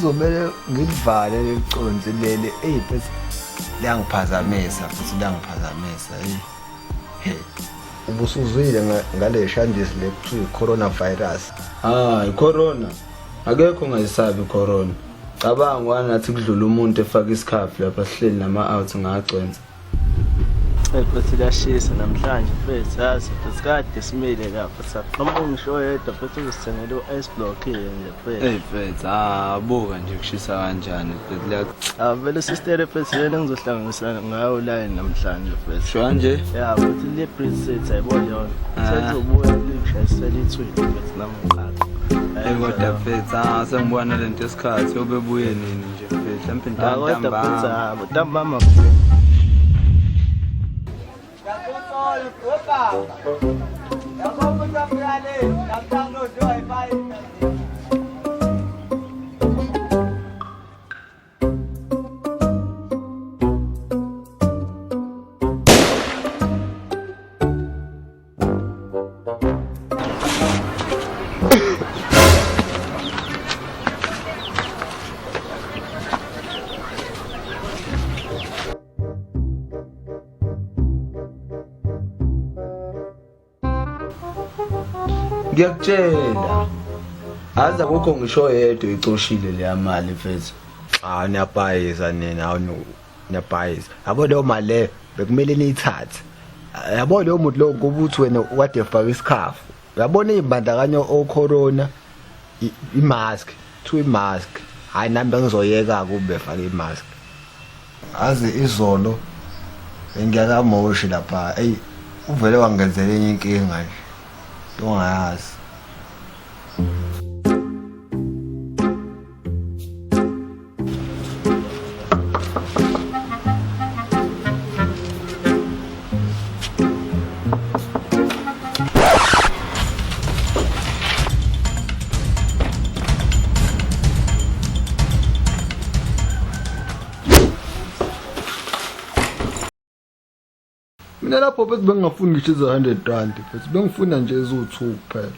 Kuzomele ngilivale leli consi leli. Eyi mfethu liyangiphazamisa futhi liyangiphazamisa. Eyi. Hey. Ubusuzwile ngale shandisi le kuthiwa i-coronavirus. Hayi corona. Akekho ongayisabi corona. Cabanga wanathi kudlula umuntu efaka isikhafu lapha sihleli nama out ngagcwensa. Mfethu liyashisa namhlanje mfethu yazi mfethu kade simile lapha saqhamuka ngisho oyedwa mfethu uzosithengela u-ice block nje mfethu. Hey mfethu, ah buka nje kushisa kanjani mfethu liya Ah vele sister mfethu lena ngizohlanganisa ngayo line namhlanje mfethu. Sho kanje? Ya futhi le bridge set ayibona yona. Ah. Sezobuya lishayisela ithwini mfethu nami ngiqaqa. Hey kodwa mfethu, ah sengibona lento yesikhathi yobebuye nini nje mfethu, mhlawumbe Ah kodwa mfethu ntambama. ah ntambama. Ngiyakutshela. Aze akukho ngisho oyedwa icoshile leya mali mfethu. Hawu niyabhayiza nina, hawu niyabhayiza. Yabo leyo mali leyo bekumele niyithathe. Yabo leyo muntu lowo ngoba uthi wena ukade efaka isikhafu. Uyabona iy'mbandakanyo o-corona, i-mask, kuthiwa i-mask. Hhayi nami bengizoyeka-ke ukube befake i-mask. Azi izolo bengiyakamoshi lapha, eyi uvele wangenzela enye inkinga nje, into ongayazi. Mina lapho mfethu bengingafuni ngisho izo-100 rand mfethu, bengifuna nje eziwu-2 kuphela.